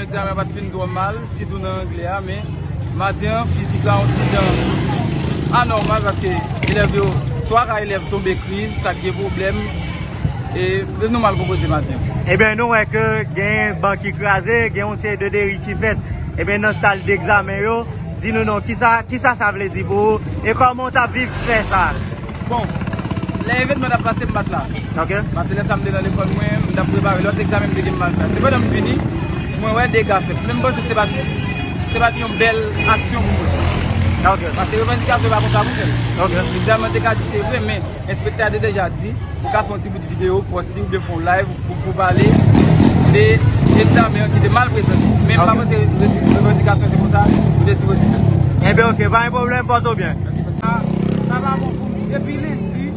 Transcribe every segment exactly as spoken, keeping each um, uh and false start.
Egzamen an pa t fin twò mal, sitou nan anglè a, men maten an, fizik la yon ti jan anòmal, paske elèv yo, twa ka elèv tonbe kriz, sa k gen pwoblèm, e, e nou mal konpoze maten an. Ebyen, nou wè ke gen ban ki kraze, gen yon seri de deriv ki fèt, ebyen, nan sal degzamen yo. Di nou non, kisa, kisa sa vle di pou ou, e kòman w t ap viv fè sa? Bon, lè evènman t ap pase, m pa t la. Ok. Paske lè sa m te nan lekòl mwen, m t ap prepare lòt egzamen m te gen m al fè. Se pandan m vini, mwen wè dega fèt. Men m panse se pa t, se pa t yon bèl aksyon pou mwen. Ok. Paske revandikasyon pa konsa pou fè l. Ok. Egzamen an te ka di se vre, men enspektè a te deja di, ou ka fè yon ti bout videyo, pòs li oubyen fè yon live pou, pou pale de egzamen an ki te mal prezante. Men m pa panse revandikasyon se konsa pou te sipoze fèt. Enben, ok, pa gen pwoblèm, pòte w byen. Sa, sa pa bon pou m. Depi lendi,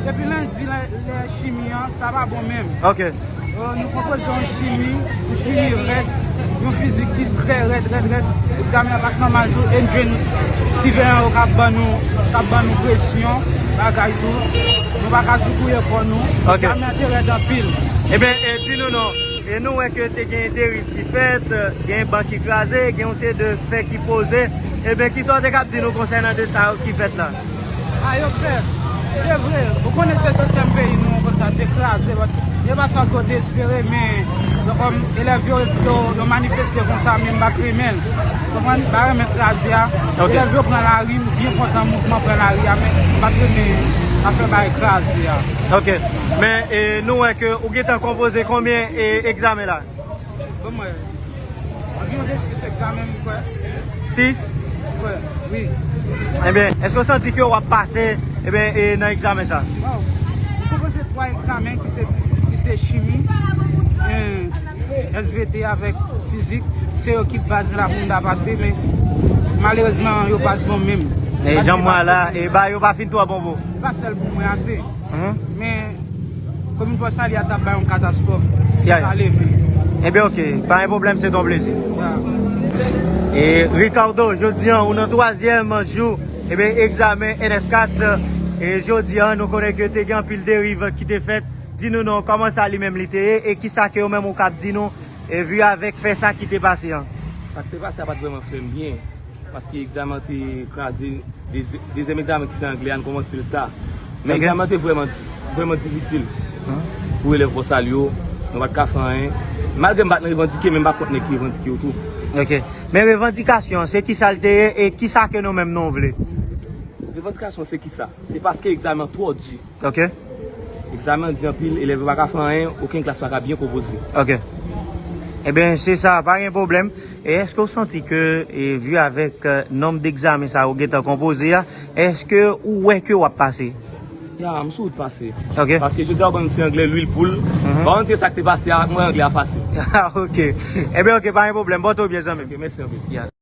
depi lendi, lè, lè chimi an, sa pa bon menm. Ok. Euh, nou konpoze yon chimi, yon chimi rèd, yon fizik ki trè rèd, rèd, rèd. Egzamen an pa t nòmal tou, e n jwenn siveyan yo k ap ban nou, k ap ban nou presyon, bagay tou. Nou pa ka soukouye kò nou. Ok. Egzamen an te rèd anpil. Ebyen, e, di nou non. E nou wè ke te gen deriv ki fèt, gen ban ki kraze, gen yon seri de fè ki poze. Ebyen, kisa w te kab di nou konsènan de sa yo ki fèt la? A, yo fè. Se vre, ou konnen se sistèm peyi nou an konsa, se kraze, but, yo pa sa kote espere, men, yo kòm elèv yo, yo, yo manifeste konsa, men m pa t renmen l. Konprann? M pa renmen kraze a. Ok. Elèv yo pran lari, m byen kontan mouvman pran lari a, men m pa t renmen afè bay kraze a. Ok. Men, e, nou wè ke ou gentan konpoze konbyen, e, egzamen la? Bon, mwen, anviwon de sis egzamen, m kwè. Sis? Kwè, wi. Ebyen, èske w santi ke w ap pase, ebyen, e, nan egzamen sa? Waw. M konpoze twa egzamen ki se, ki se chimi, e, S V T avèk fizik. Se yo ki baz la pou m ta pase, men malerezman, yo pa t bon menm. E, jan m wè la, e, ba yo pa fin twò bon pou. Pa sèl pou mwen ase. Mhm. Men, komin Pòsalye a t ap bay yon katastwòf si l pa leve. Ebyen, ok, pa gen pwoblèm, se t on plezi. Ya. E Ricardo, jodi an, ou nan twazyèm jou, ebyen, egzamen N S kat, e jodi an, nou konnen ke te gen anpil deriv ki te fèt. Di nou non, kòman sa li menm li te ye, e kisa ke ou menm ou kab di nou, e vi avèk fè sa ki te pase an? Sa k te pase a pa t vrèman fè m byen. Paske egzamen an te kraze, dezi-, dezyèm egzamen ki se anglè a, n kòmanse l ta. Men egzamen an te vrèman di, vrèman difisil pou elèv Pòsalye yo, nou pa t ka fè anyen. Malgre m pa t nan revandike, men m pa kont nèg ki revandike yo tou. Ok. Men revandikasyon an, se kisa l te ye e kisa ke nou menm nou vle? Revandikasyon se kisa? Se paske egzamen an twò di. Ok. Egzamen an di anpil, elèv yo pa ka fè anyen, okenn klas pa ka byen konpoze. Ok. Ebyen, se sa, pa gen pwoblèm. E èske w santi ke, e, vi avèk, e, nonb degzamen sa yo gentan konpoze a, èske ou wè ke w ap pase? Ya, m sou wout pase. Ok. Paske jodi a, w konn se anglè lwil poul. Mhm. Pa konn se sa k te pase a, mwen anglè a fasil. Ah, ok. Ebyen, ok, pa gen pwoblèm. Pòte w byen, zanmi m. Ok, mèsi anpil. Ya.